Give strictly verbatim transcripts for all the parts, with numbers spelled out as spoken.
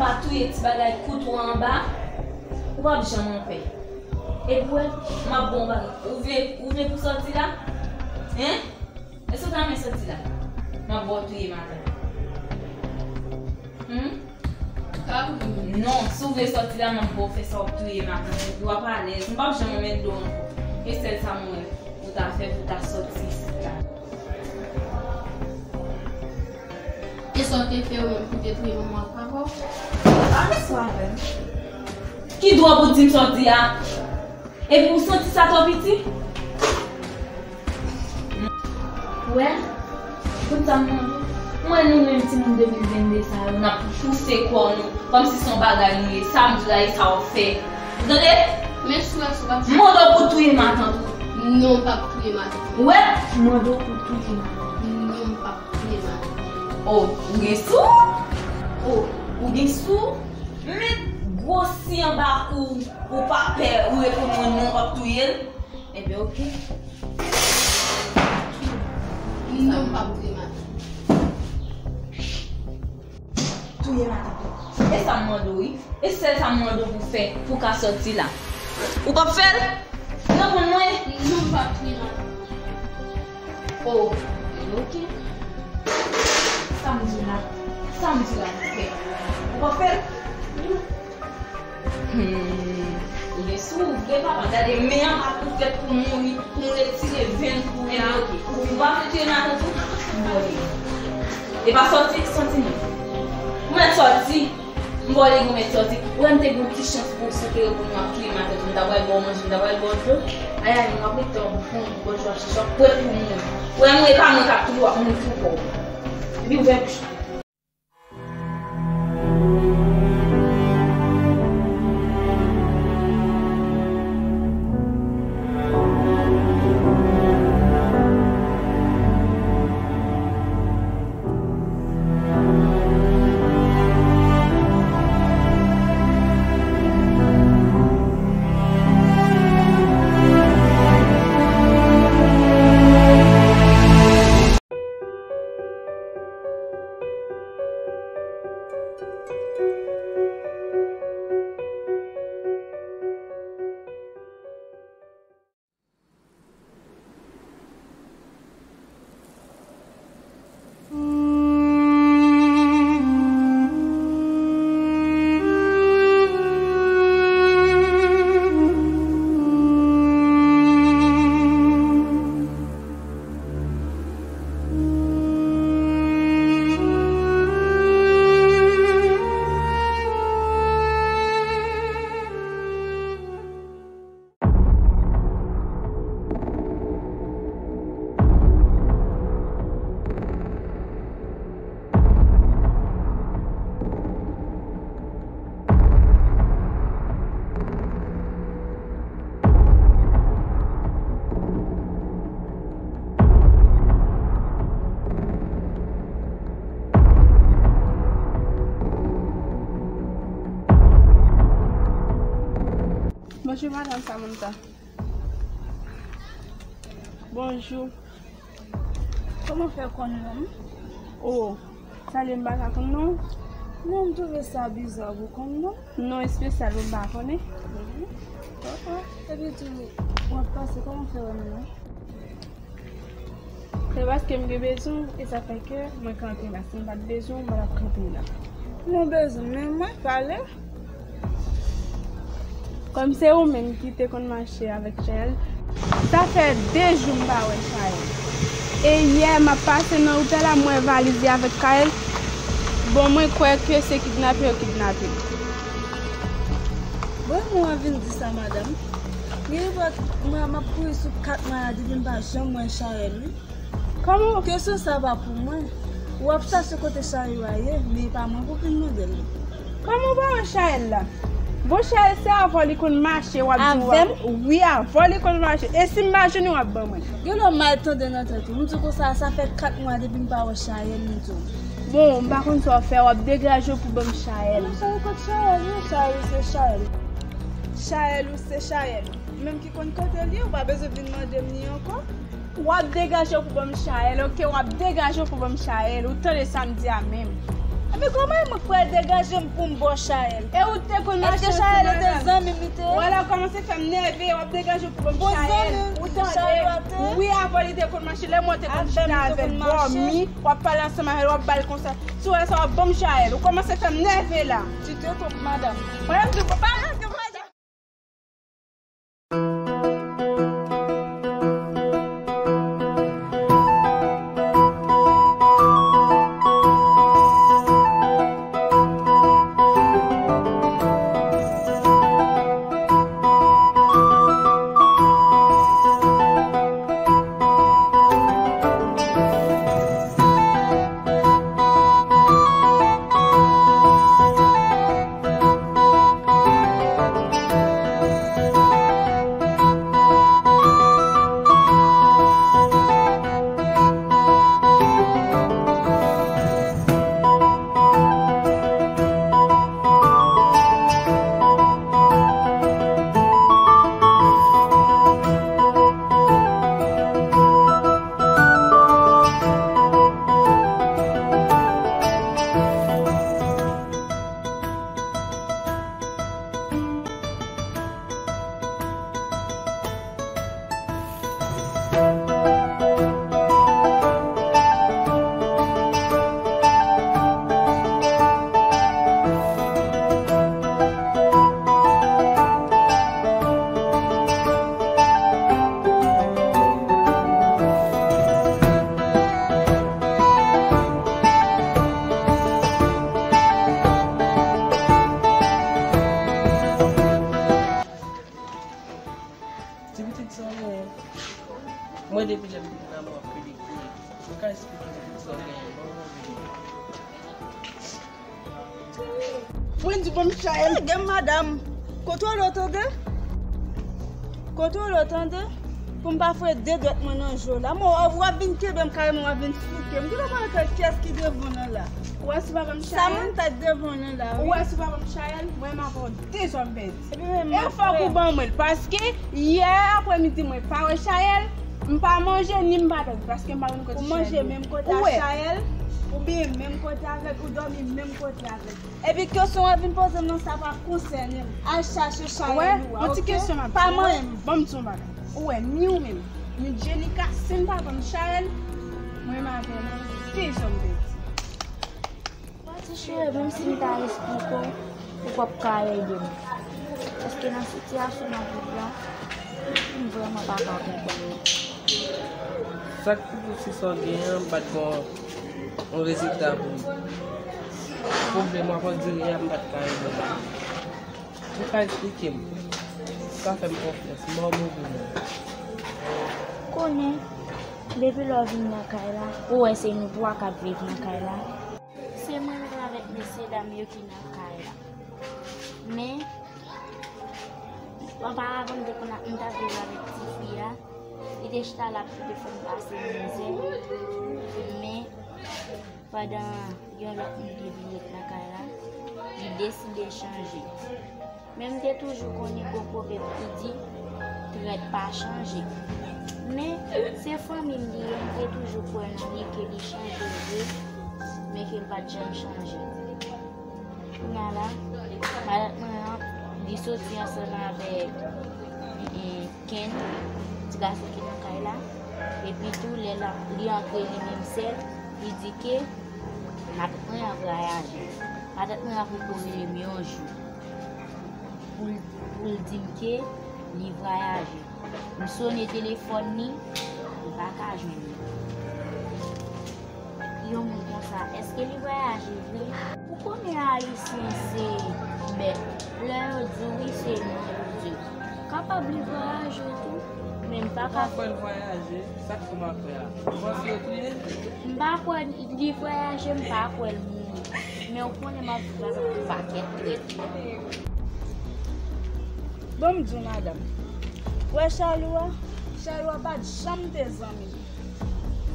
Pa touye ti bagay kout ou anba, ou p ap janm anpè. Epi w wè, m ap ba w bagay. Ou vle, ou vle pou sòti la? Hein? Èske w ta renmen sòti la? M ap ba w touye matant. Hmm? Non, si w vle sòti la, m ap ba w fè sa w ap touye matant. Epi w ap alèz. M p ap janm anmède w ankò. E sèl sa m wè ou ta fè pou w ta sòti isit la. E sa w te fè ou menm pou te touye manman ak papa w? Pa fè sa avè m. Ki dwa pou di m sa w di a? Epi ou santi sa twò piti? Ou wè? Koute sa m mande w. M wè nou menm timoun de mil vennde sa yo, n ap pouse kò nou kòmsi se yon bagay nou ye. Sa m di w la, e sa w ap fè. Ou tande? Men si w wè, si w pa... M mande w pou touye matant ou. Non, m p ap touye matant. Ou wè? M mande w pou touye matant. Non, m p ap touye matant. Oh, ou gen sou? Oh, ou gen sou? Met gwo si anba kou w, ou pa pè, ou reponn mwen non, w ap touye l. Enben, oke. Non, m p ap touye matant. Touye matant ou. E sa m mande w, wi. E sèl sa m mande w pou fè, pou w ka sòti la. Ou p ap fè l? Reponn mwen. Non, m p ap touye matant. Oh, oke. Sa m di w la, sa m di w la, oke. Ou p ap fè l? Hmm, ou gen sou ou vre, papa. Gade, men an pa pou fèt pou mouri, pou m retire venn pou la. Ou pa vle touye matant ou? M ba w li. E pa sòti, sòti non. Ou mèt sòti. M ba w li, ou mèt sòti. Ou wè m te gen yon ti chans pou w sot reponn mwen ap touye matant ou. M ta pral ba w manje, m ta pral ba w dlo. Ay, ay, m ap rete w bon, bon, w ap chèche, w ap prè pou mouri. Ou wè, mwen, e pa mwen k ap touye w, w ap mouri tou kò w. Epi ouvè bouch ou. Bonjou, madanm Samantha. Bonjou. Kòman w fè konn non m? Oh, sa vle m pa ka konn non w? Non, m twouve sa biza pou konn non. Non espesyal pou m pa konnen? Mhm. Oh, oh. Epi tou, w ap pase, kòman w fè wè m non? Se paske m gen bezwen w, e sa fè ke mwen kanpe la. Si m pa t bezwen w, m pa t ap kanpe la. Mwen bezwen w, men mwen pale. Kòm se ou menm ki te konn mache avèk Chaël, sa fè de jou m pa wè Chaël. E yè m ap pase nan wout la, m wè valiz li avèk Chaël. Bon, mwen kwè ke se kidnape yo kidnape l. Bon, mwen vin di sa, madanm. Gen yon lòt, mwen, m ap kouri sou kat mwa la depi m pa janm wè Chaël, wi. Kòman? Kesyon sa pa pou mwen. W ap chache kote Chaël a ye, men e pa mwen pou vin mande l. Kòman w pa wè Chaël la? Bon, Chaël se avè w li konn mache, w ap di w avè m? Wi, avè w li konn mache. E si m pa jwenn ou, w ap ban mwen. Gen lè w mal tande nan tèt ou. M di w konsa, sa fè kat mwa depi m pa wè Chaël, m di w. Bon, m pa konn sa w fè, w ap degaje w pou ban m Chaël. Mwen cheri kot Chaël, wi, Chaël se Chaël. Chaël ou se Chaël. Menm ki konn kote l ye, ou pa bezwen vin mande m li ankò. W ap degaje w pou ban m Chaël, oke? W ap degaje w pou ban m Chaël. Ou tande sa m di a menm? Men kòman mwen pral degaje m pou m ba w Chayèl? E ou te konn mache ansanm avè l? Èske Chayèl te zanmi m li te ye? Ou wè la, ou kòmanse fè m nève, w ap degaje w pou ban m Chayèl. Ou tande? Wi, avè w li te konn mache, lè mwen te konn chita avè l dòmi, w ap pale ansanm avè l, w ap ba l konsa. Si w wè sa, w ap ban m Chayèl. Ou kòmanse fè m nève la. Tu te trompes, madame. Mwen menm tou, pa rete madam. Ti pitit sa w genyen? Mwen depi lè m vin la, mwen ap plede kriye. Mwen ka esplike ti pitit sa w genyen, non, mwen vini. Mwen di bon Michael. Hey, gen madanm. Kontwole w tande. Kontwole w tande. Pou m pa foure de dwèt mwen nan je w la. Mwen, w ap vin kenbe m kareman, w ap vin souke m. Ki pa konnen kiyès ki devan w nan la. Ou wè si pa ban m Chayèl? Sa moun tèt devan w nan la, wi. Ou wè si pa ban m Chayèl? Mwen m ap pran de zòm bèt. Epi menm e fòk ou ban mwen l, paske yè aprèmidi mwen pa wè Chayèl, m pa manje ni m pa dòmi, paske m pa konn kote Chayèl ye. Ou manje menm kote a Chayèl, ou benyen menm kote avè l, ou dòmi menm kote avè l. Epi kesyon w ap vin poze m nan, sa pa konsène m. Al chache Chayèl ou a, oke? Yon ti kesyon m ap di w. Pa manyen m. Ban m di w yon bagay. Ou wè, ni ou menm, ni Jenika, si n pa ban m Chayèl, mwen m avè l, de zòm bèt. Ti cheri, menm si m ta esplike w, ou p ap ka ede m. Paske nan sitiyasyon m ap viv la, m vrèman pa ka konprann ou. Sa k pi difisil sa w genyen an, m pa t gen yon rezilta pou m. Pwoblèm w ap andire a, m pa t ka ede w. Ou ka esplike m. Ou ka fè m konfyans. M ba w move non. Konnen, depi lè w vin nan kay la, ou wè se nou twa k ap viv nan kay la. Se mwen menm avèk mesye dam yo ki nan kay la. Men, oparavan, m te konn ap, m t ap viv avèk tifi a. Li te chita la, ap kite fè m pase mizè. Men, pandan yon lòt moun te vin ret nan kay la, li deside chanje. Men m te toujou konnen gon pwovèb ki di, trèt pa chanje. Men, se fanmi m li ye, m te toujou kwè nan li ke li chanje vre, men ke l pa t janm chanje. Kounye a la, madanm mwen an, li soti ansanm avèk, e, e, Ken, ti gason ki nan kay la. Epi tou, lè l ap, li antre li menm sèl, li di ke madanm mwen an vwayaje. Madanm mwen an poko rele m yon jou pou l, pou l di m ke li vwayaje. M sone telefòn li, m pa ka jwenn li. Yon moun konsa, èske li vwayaje vre? Ou konnen Ayisyen se bèt. Lè yo di wi, se non yo di. Kapab li vwayaje tou, men m pa ka. Ou pa kwè l vwayaje? Sa k fè w pa kwè a? Ou panse yo touye l? M pa kwè li vwayaje, m pa kwè l mouri. Men ou konnen m ap viv avèk yon pakèt trèt. Bon, m di w, madanm. Ou wè Charlou a? Charlou a pa t janm te zanmi m.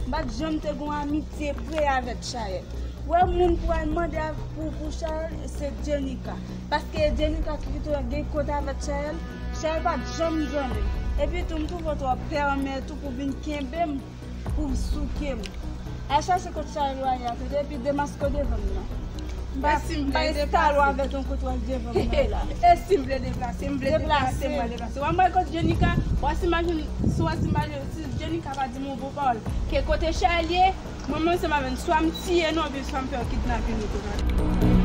M pa t janm te gen yon amitye pre avèk Chayèl. Ou wè moun pou al mande a, pou, pou Chayèl, se Jenika. Paske Jenika ki kite gen kont avèk Chayèl. Chayèl pa t janm zanmi m. Epi tou, m twouve w twò pèmèt ou pou vin kenbe m, pou souke m. Al chache kot Chayèl ou a ye a, tande, epi demaske w devan m nan. E si m vle deplase? Talon avèk yon kout wòch devan m la. E si m vle deplase, m vle deplase, m vle deplase. W ap mwen kot Jenika, w ap imajine, si w ap imajine, si Jenika pa di m yon bon pawòl, ke kote Charles ye, mwen menm se m avè n, swa m tiye nou, oubyen swa m fè yo kidnape nou tou.